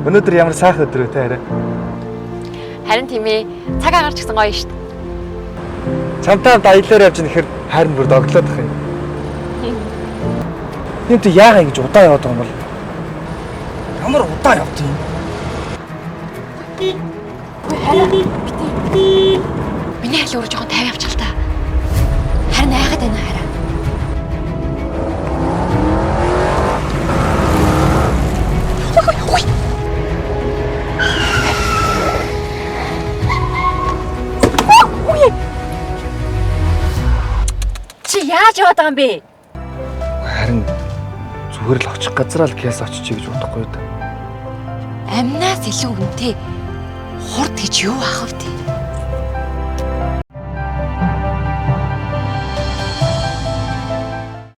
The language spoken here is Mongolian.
Өнөөдөр ямар сайхан өдөр вэ те арай. Харин тийм ээ. Цаг агаар ч гэсэн гоё шүү дээ. Чамтай хамт аяллаар явж нэхэр хайр нь бүр догтлоод тах юм. Юм чи яагаа ингэж удаан яваад байгаа юм бол? Ямар удаан явд юм? Миний харил өөрөө жоохон тайван явчих л та. Харин айхад байна хараа. Чи яаж яваад байгаа юм бэ? Харин зүгээр л очих газараа л гяс очиж гэж бодохгүй юу? Амнаас илүү үнэтэй хурд гэж юу ах вэ?